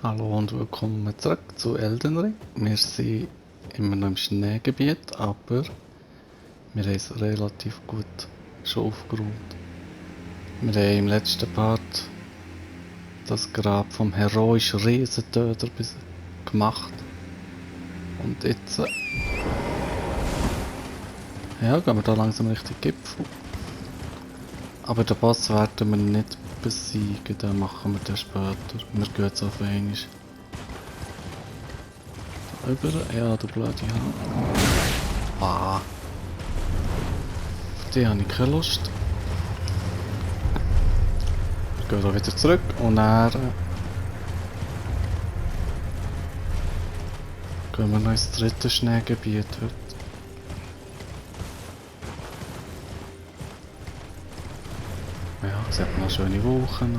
Hallo und willkommen zurück zu Elden Ring. Wir sind immer noch im Schneegebiet, aber wir haben es relativ gut schon aufgeräumt. Wir haben im letzten Part das Grab vom heroischen Riesentöter gemacht. Und jetzt ja, gehen wir da langsam Richtung Gipfel. Aber den Boss werden wir nicht besiegen, den machen wir dann später. Wir gehen jetzt auf einmal über. Ja, du blöde Hand. Ah. Auf die habe ich keine Lust. Wir gehen da wieder zurück und dann gehen wir noch ins dritte Schneegebiet heute. Ja, sieht man schöne Wochen.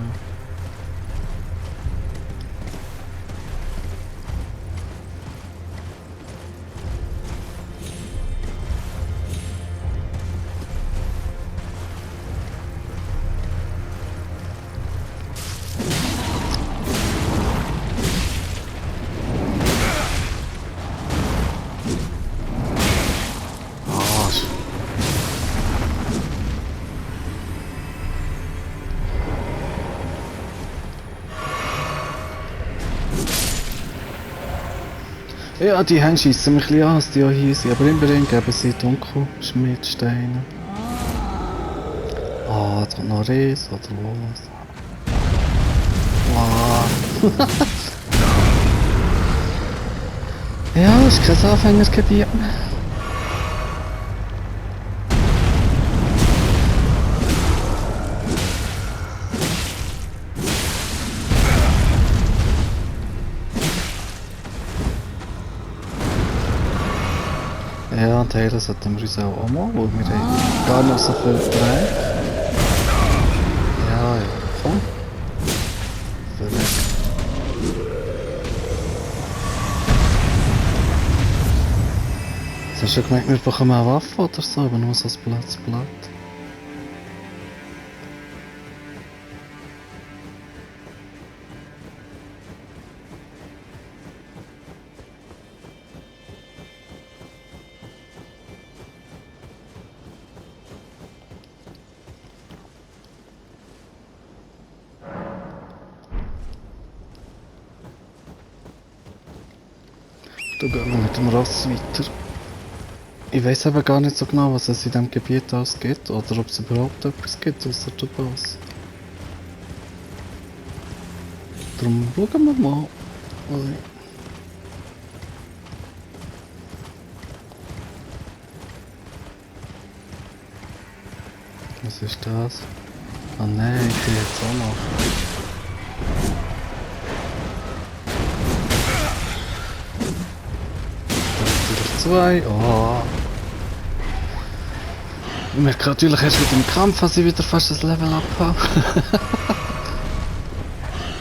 Ja, die Hände schiessen mich ein bisschen an, dass die auch hier sind, aber immerhin geben sie Dunkelschmiedsteine. Ah, jetzt kommt noch ein Ries oder was? Wow. Ja, ist kein Anfängergebiet mehr. Ja, und heilen sollten wir uns auch mal, weil wir haben gar nicht so viel Dreck. Ja, ja, komm. Verreckt. Hast du schon gemeint, wir bekommen eine Waffe oder so, aber nur so ein Blatt. Dann gehen wir mit dem Ross weiter. Ich weiß aber gar nicht so genau, was es in diesem Gebiet alles gibt, oder ob es überhaupt etwas gibt, außer der Boss. Darum schauen wir mal. Was ist das? Ah nein, ich will jetzt auch noch. Zwei. Oh. Ich merke natürlich erst mit dem Kampf, dass ich wieder fast das Level up habe.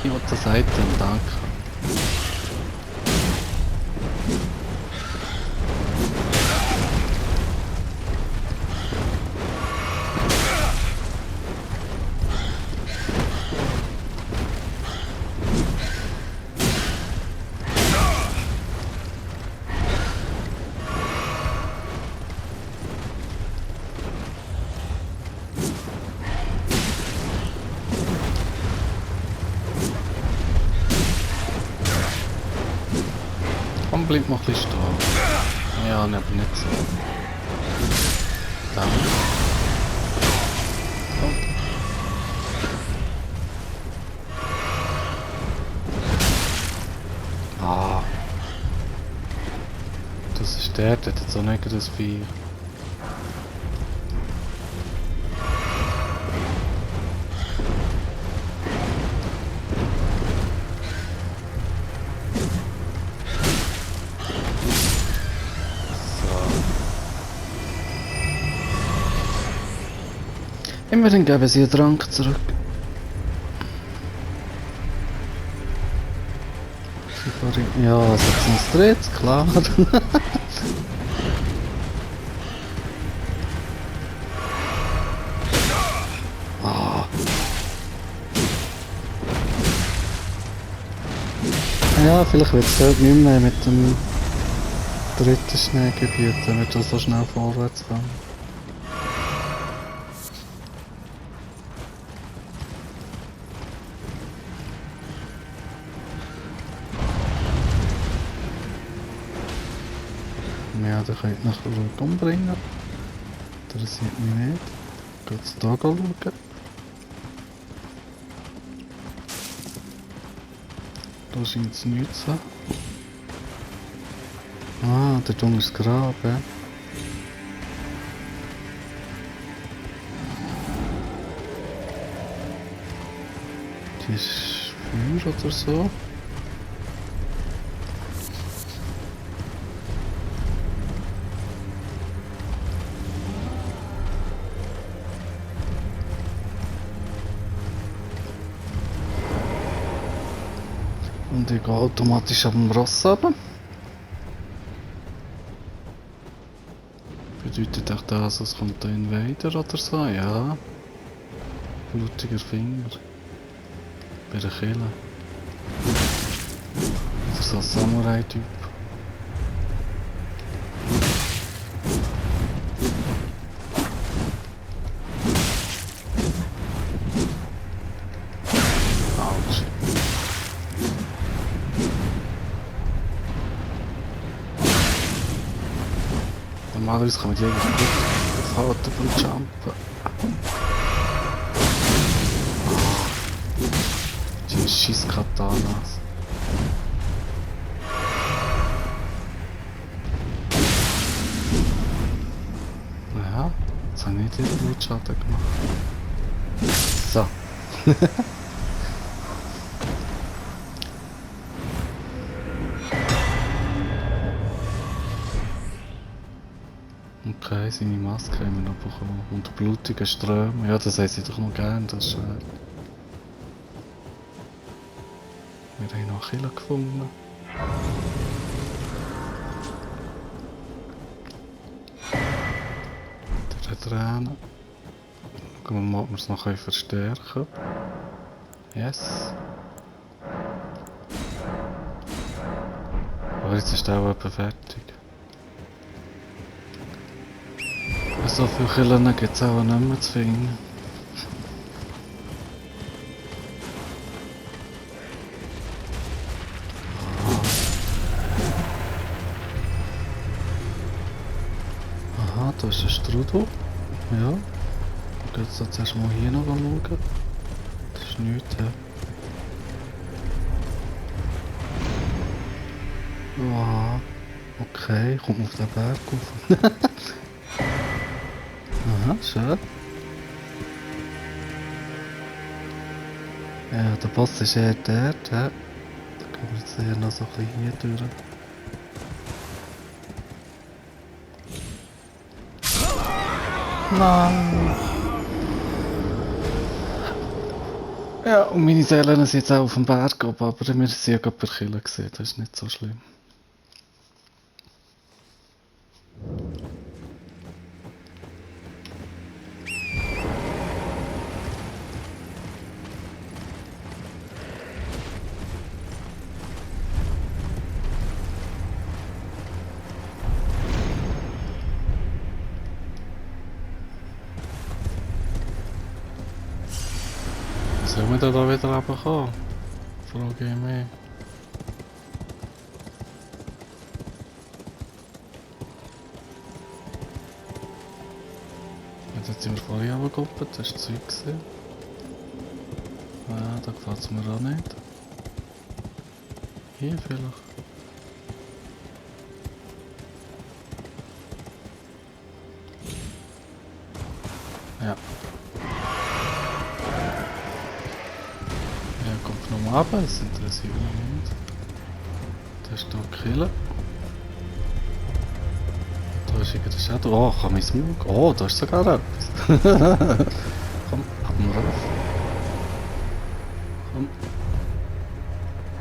Ich wollte das Item, danke. Komm, bleib mal ein bisschen stehen. Ja, ne, aber nicht so. Danke. Komm. Ah. Das ist der hat jetzt auch nicht das Vieh. Immerhin geben sie einen Trank zurück. Ja, es hat uns dreht, klar. Ah. Ja, vielleicht wird es dort nicht mehr mit dem dritten Schneegebiet, wenn wir da so schnell vorwärts kommen. Ja, dann könnt ihr nachher ruhig umbringen. Interessiert mich nicht. Geht's da schauen. Da scheint es nichts zu haben. Ah, der Dung ist Graben. Die ist Feuer oder so. Und ich gehe automatisch auf dem Ross runter. Bedeutet auch das, es kommt da ein Invader oder so? Ja. Blutiger Finger. Bei der Kille. Oder so ein Samurai-Typ. Autsch. Normalerweise kann man die eigentlich gut aufhalten beim Jumpen. Die scheiß Katanas. Ja, jetzt habe ich nicht den Blutschaden gemacht. So. Okay, seine Maske haben wir noch bekommen. Und blutige Ströme. Ja, das heisst ich doch noch gern, das Schwert. Wir haben noch Killer gefunden. Der Tränen. Schauen wir mal, ob wir es noch verstärken können. Yes. Aber jetzt ist der auch etwa fertig. So viele Killer gibt es auch nicht mehr zu finden. Aha, da ist ein Strudel. Ja. Ich gehe jetzt zuerst mal hier noch schauen. Das ist nichts. Aha. Okay, kommt man auf den Berg rauf. Aha, schön. Ja, der Boss ist eher dort. Ja. Da können wir jetzt eher noch so ein bisschen hier durch. Nein! Ja, und meine Seelen sind jetzt auch auf dem Berg oben, aber wir sind ja gerade bei Killer gesehen, das ist nicht so schlimm. Sollen wir da wieder runterkommen? Frage ich mich. Jetzt sind wir vorher runtergekommen, das war Zeug. Ja, da gefällt es mir auch nicht. Hier vielleicht. Ja. Ja, kommt nochmal runter, das interessiert mich nicht. Da ist hier Killer. Da ist irgendein Shadow. Oh, kann ich Smug? Oh, da ist sogar etwas. Komm, ab mal rauf. Komm.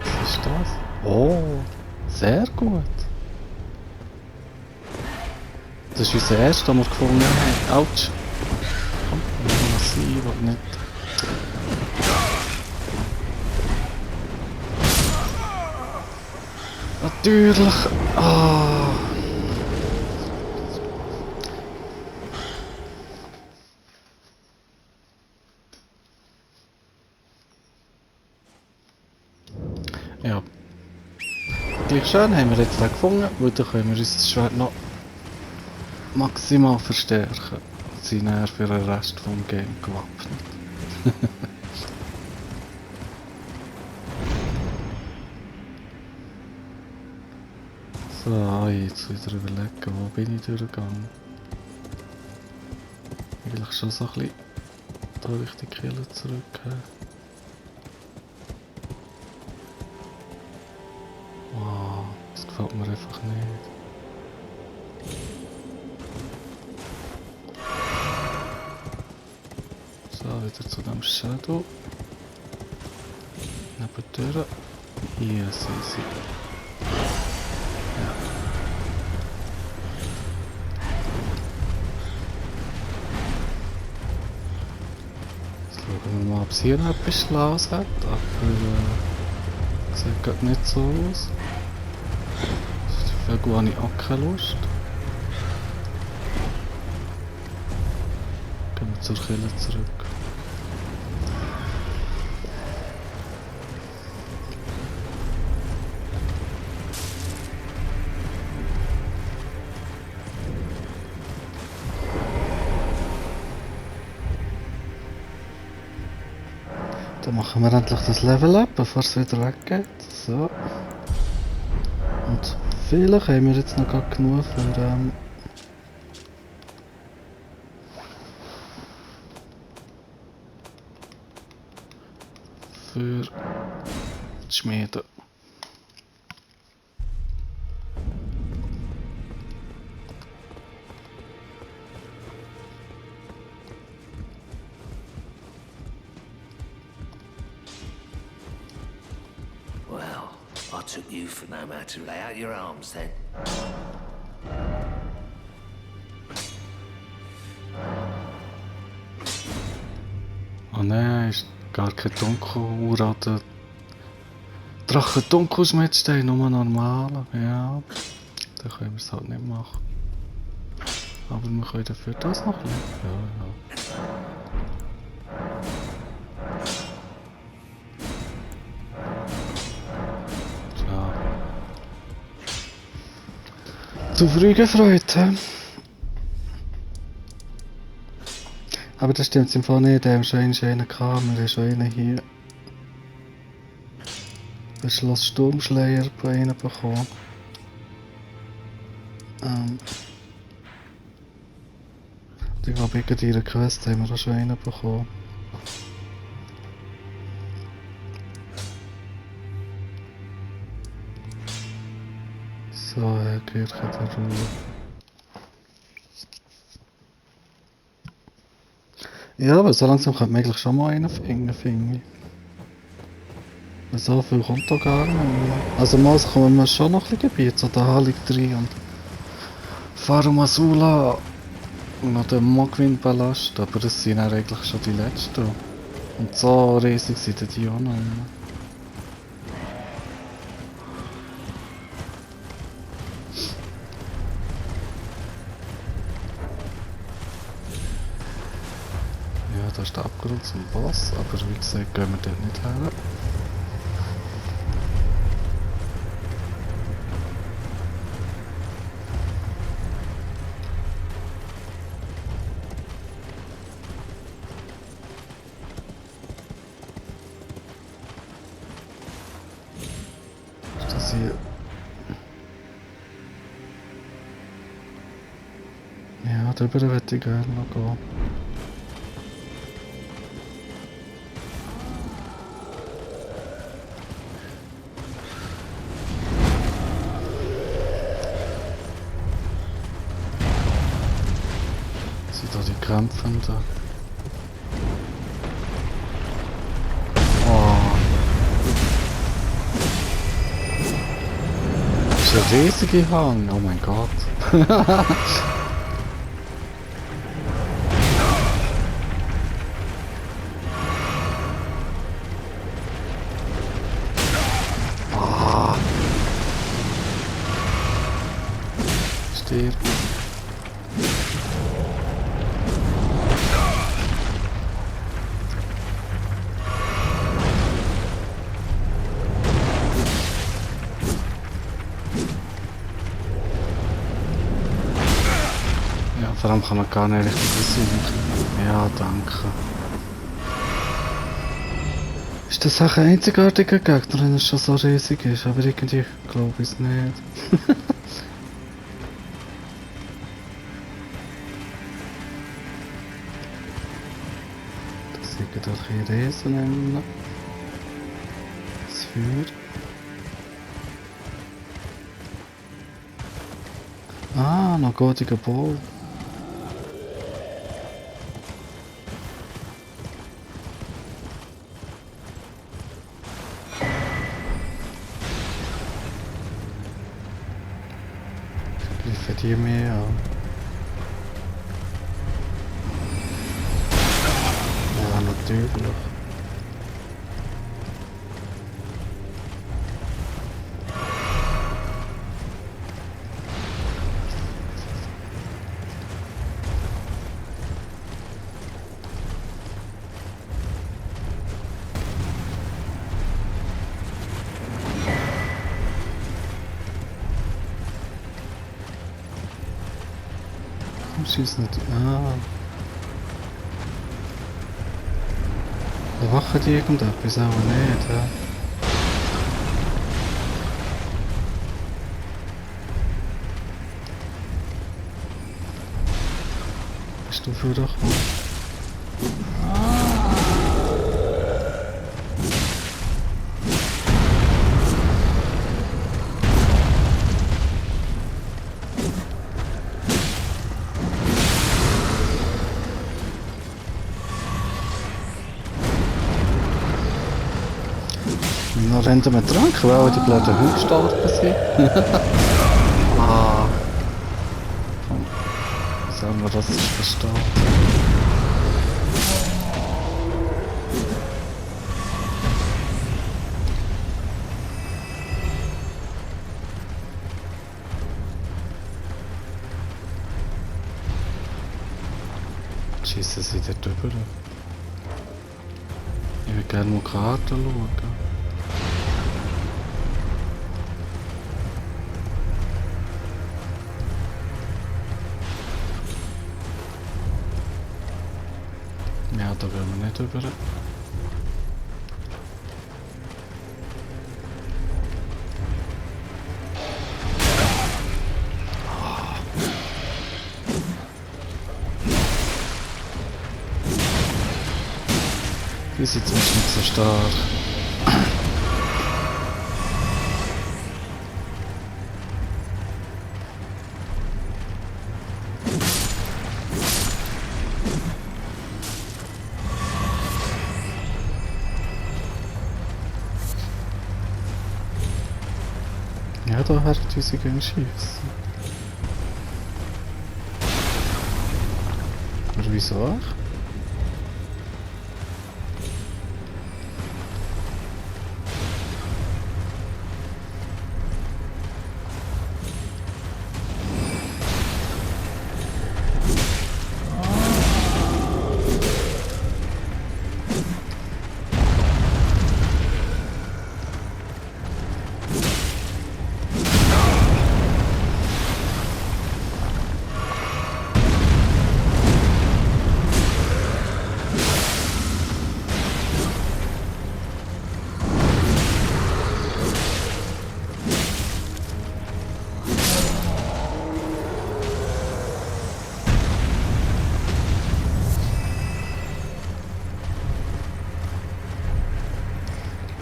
Was ist das? Oh, sehr gut. Das ist unser erster, den wir gefunden haben. Autsch. Komm, wir müssen was sein, was nicht. Natürlich. Ah. Ja. Gleich schön haben wir jetzt den gefunden, weil dann können wir unser Schwert noch maximal verstärken. Und sind dann für den Rest vom Game gewappnet. So, jetzt wieder überlegen, wo bin ich durchgegangen? Eigentlich schon so ein bisschen da Richtung Kille zurück. Wow, das gefällt mir einfach nicht. So, wieder zu dem Shadow. Nebendurch. Yes, easy. Ja. Jetzt schauen wir mal, ob es hier noch etwas Schlaues hat, aber sieht gerade nicht so aus. Für Vögel habe ich auch keine Lust. Gehen wir zur Kille zurück. Dann machen wir endlich das Level up, bevor es wieder weggeht. So. Und vielleicht haben wir jetzt noch gar genug für die Schmiede. Well, I took you for no man to lay out your arms then. Oh nein, ist gar kein Dunkelura. Der Drache Dunkelschmiedstein, nur normaler. Ja, dann können wir es halt nicht machen. Aber wir können dafür das noch lernen. Ja, ja. Zu früh gefreut, hä? Aber das stimmt im Fall nicht, wir haben schon einen gehabt, wir haben schon einen hier. Bei Schloss Sturmschleier bei einen bekommen. Ich glaube, in ihrer Quest haben wir auch schon einen bekommen. So, Kirche der Ruhe. Ja, aber so langsam könnte man eigentlich schon mal einen finden, finde ich. Weil so viel kommt da gar nicht mehr. Also mal kommen wir schon noch ein bisschen Gebiet, so der Halig 3 und Farumasula und noch den Mogwin Palast, aber das sind dann eigentlich schon die letzten. Und so riesig sind die auch noch immer. Ja, da ist der Abgrund zum Boss, aber wie gesagt gehen wir dort nicht her. Ist das hier? Ja, darüber würde ich gerne noch gehen. Sind da die Kämpfenden? Oh. Das ist ein riesiger Hang, oh mein Gott. dir. Ja, vor allem kann man gar nicht richtig versuchen. Ja, danke. Ist das auch ein einzigartiger Gegner, wenn er schon so riesig ist? Aber irgendwie glaube ich es nicht. Das sind doch ein Riesen nennen. Das Feuer. Ah, noch goldiger Ball. Greifen die mehr an? Ja, natürlich. Warum schießt nicht? Ah. Wachen die irgendetwas? Auch nicht, ja. Bist du für doch mal? Noch rennt er mit Trank, weil die blöden Hunde gestorben sind. Ah. Sollen wir das nicht verstehen? Schießen sie dort drüber? Ich will gerne mal Karten schauen. Ja, da will wir nicht drüber. Die sind zum Beispiel nicht so stark. Ja, da hat sie gegen schießen. Aber wieso auch?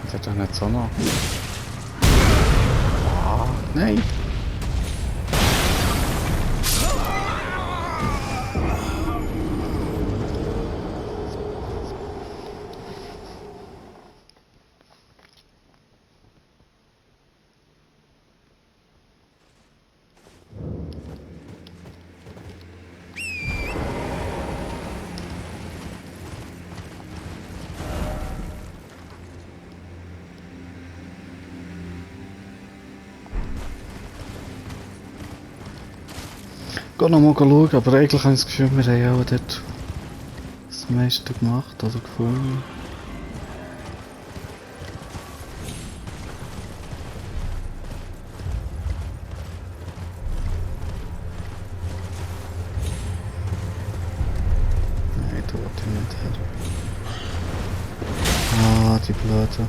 Das hat doch nicht so noch. Ah, nein! gehe noch mal schauen, aber eigentlich habe ich das Gefühl, wir haben auch dort das meiste gemacht oder gefunden. Nein, da wollte ich nicht her. Ah, die Blöde.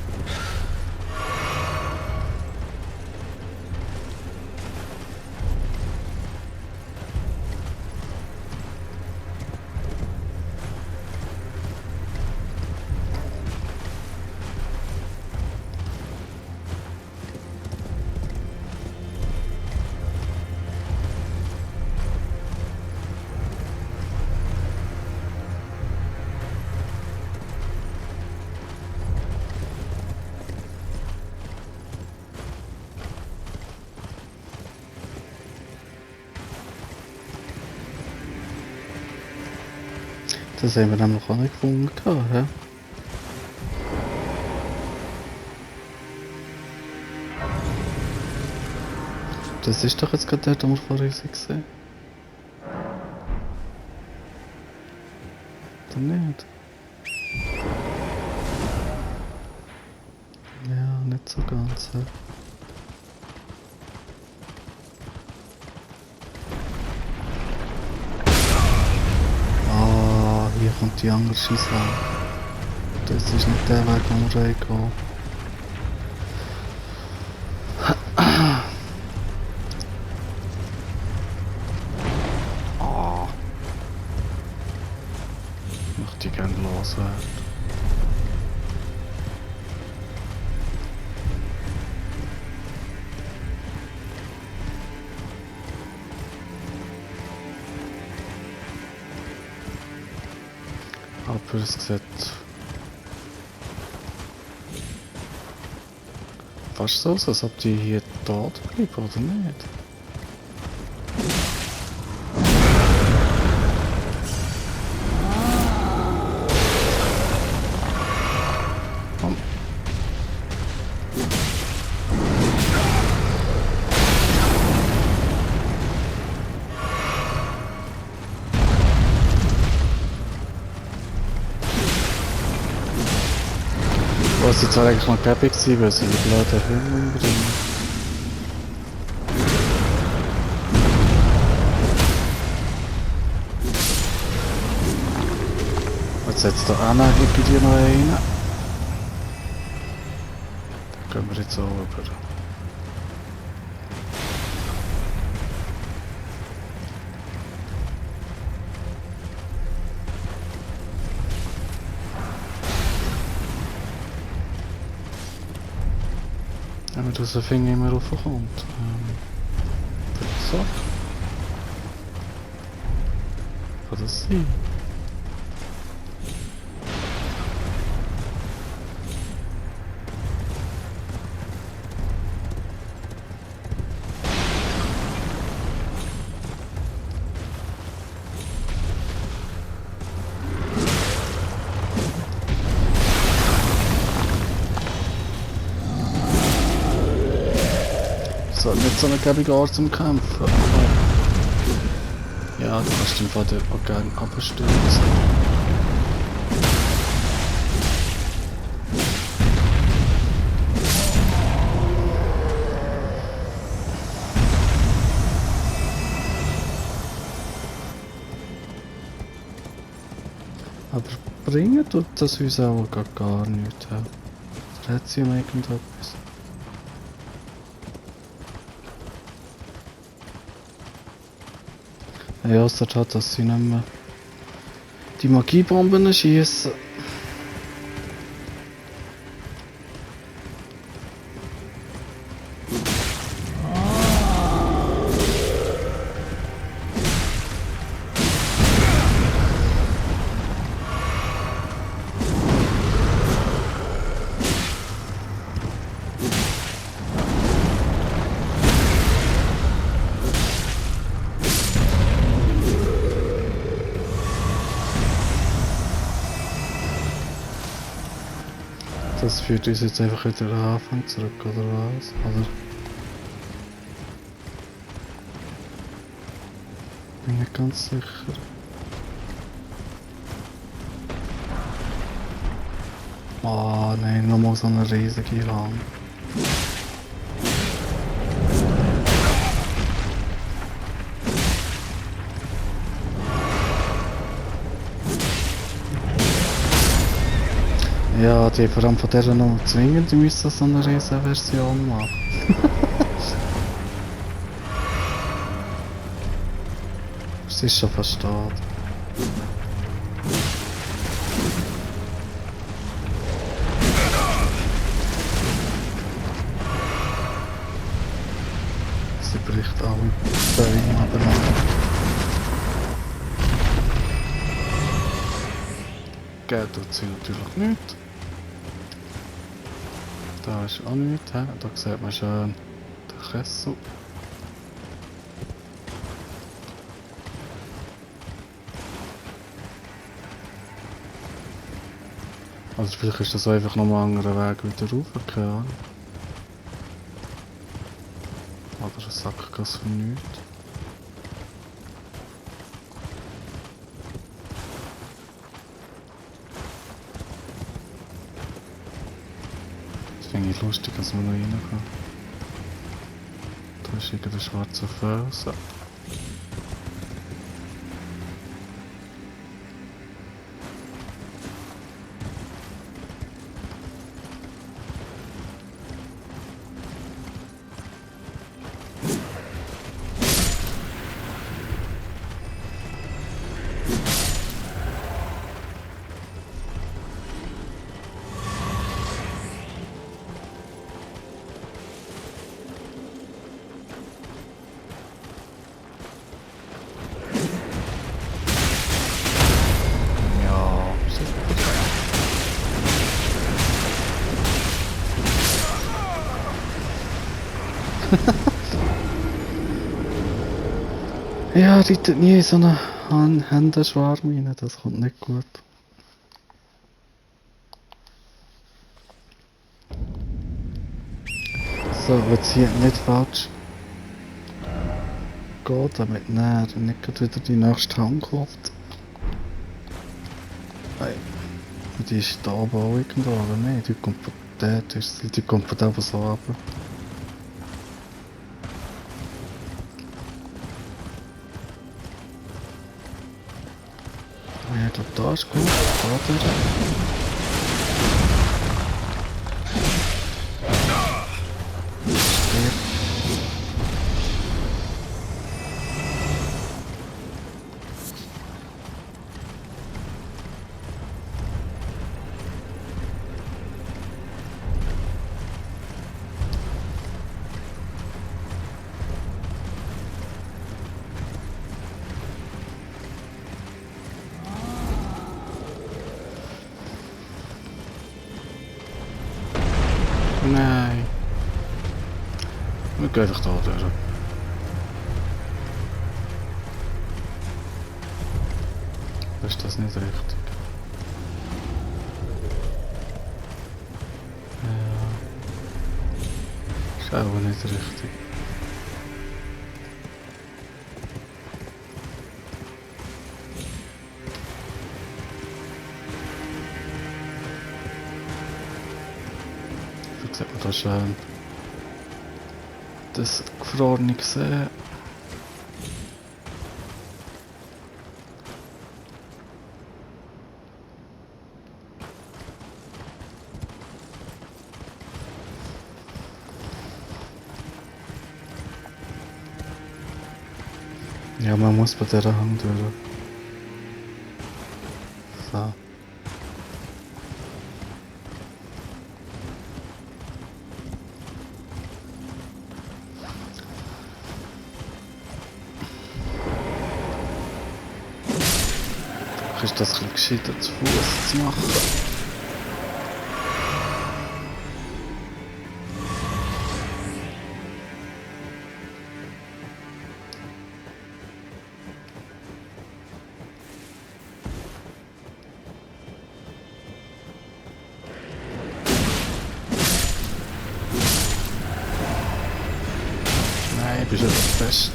Das haben wir nämlich auch nicht gefunden. Ja? Das ist doch jetzt gerade der, den wir vorher gesehen. Oder nicht? Ja, nicht so ganz. Ja. Ah, hier kommt die andere Scheiße an. Das ist nicht der Weg, wo wir reingehen. Ah. Ich möchte die gerne loswerden. Aber es sieht fast so aus, als ob die hier tot bleiben, oder nicht? Komm. Was jetzt eigentlich noch gäbig gewesen, weil sie die blöden Hunde umbringen. Jetzt setzt da auch noch irgendwie noch rein. Da gehen wir jetzt auch rüber. Wenn man das Finger immer raufkommt. So. Kann das sein? Es hat nicht so eine gäbige Art zum Kämpfen. Ja, du kannst den Vater auch gerne abstürzen. Aber bringen tut das uns auch gar nicht. Ja. Da hat sie irgendetwas. Ja, es hat, dass sie nicht mehr die Magiebomben schießen. Das führt uns jetzt einfach wieder an den Anfang zurück, oder was? Oder? Bin nicht ganz sicher. Ah nein, nochmal so eine riesige Raum. Ja, die vor allem von der noch zwingend, die müssen so eine riesen Version machen. Es ist schon fast da. Sie bricht alle Bäume abeinander. Gell tut sie natürlich nicht. Da ist auch nichts, he? Da sieht man schön den Kessel. Also vielleicht ist das einfach noch ein anderer Weg wieder rauf, keine Ahnung. Oder ein Sackgasse für nichts. Das finde ich lustig, dass man noch rein kann. Da ist irgendein schwarzer Felsen. Ja, super. Ja, reitet nie in so einen Händenschwarm rein, das kommt nicht gut. So, jetzt hier nicht falsch gehen, damit näher nicht gleich wieder die nächste Hand kommt. Nein. Und die ist da oben auch irgendwo, aber nein, die kommt von dort, die kommt von da oben so runter. Ja, ich glaube, da ist gut, da durch. Nein. Wir gehen einfach da durch. Ist das nicht richtig? Ja. Ist auch nicht richtig. Wie sieht man da schön das gefrorene See? Ja, man muss bei der Hand durch. So. Ist das ein bisschen gescheiter zu Fuß zu machen? Nein, bist du fest.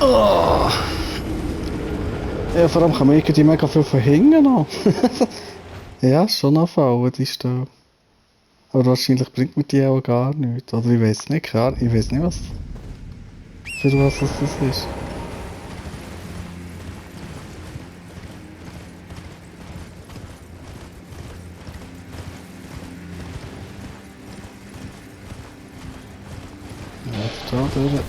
Oh. Ja, vor allem kann man irgendwie mega viel von hinten noch. Ja, schon anfallen, die Stelle. Aber wahrscheinlich bringt mir die auch gar nichts. Oder ich weiß nicht, klar, ich weiß nicht, was, für was das ist. Ja, da durch.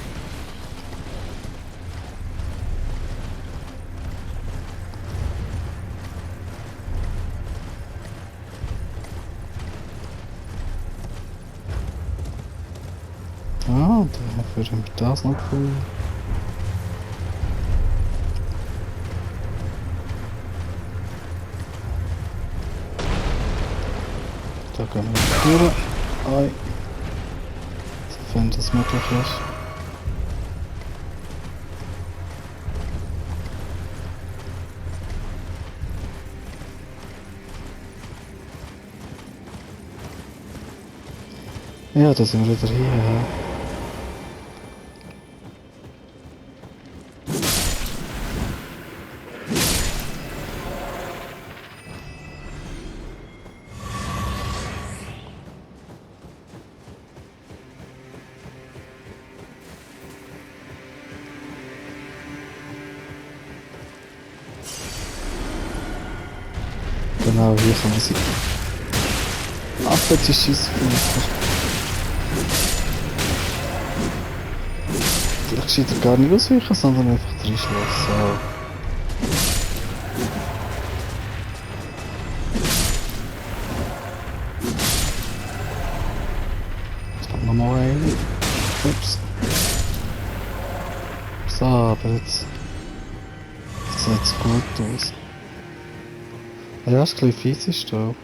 Ah, dafür haben wir das noch gefunden. Da gehen wir durch. Ei. Sofern das möglich ist. Ja, da sind wir wieder hier. Ja. Genau, hier kann man sie. Ach, jetzt ist scheiße. Vielleicht scheint er gar nicht ausweichen, sondern einfach drin schlossen. Jetzt kommt nochmal eine. Ups. So, aber jetzt sieht es gut aus. Ja, ist ein bisschen fies ist da.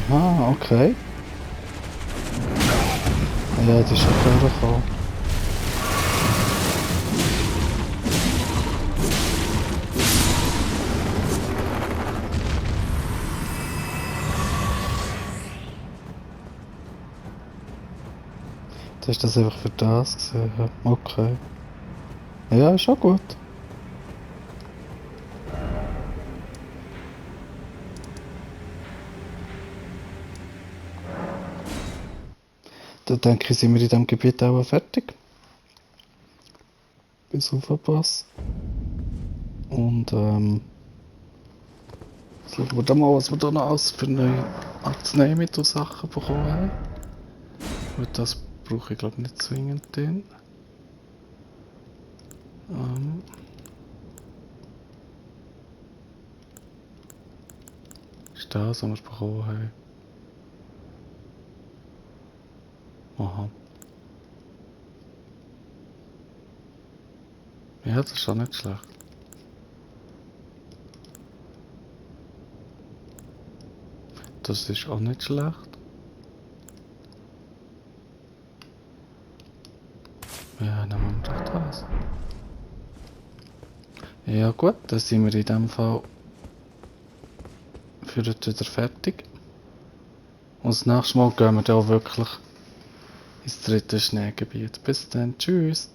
Aha, okay. Ja, das ist schon vorgekommen. Das ist das einfach für das gesehen. Okay. Ja, ist schon gut. Dann denke ich, sind wir in diesem Gebiet auch fertig. Bis auf den Pass. Und schauen wir dann mal, was wir da noch alles für neue Arzneimittelsachen bekommen haben. Weil das brauche ich glaube nicht zwingend den. Ist das, was wir bekommen haben? Aha. Ja, das ist schon nicht schlecht. Das ist auch nicht schlecht. Ja, nehmen wir doch das. Ja gut, dann sind wir in dem Fall für heute wieder fertig. Und das nächste Mal gehen wir dann auch wirklich ins dritte Schneegebiet. Bis dann, tschüss.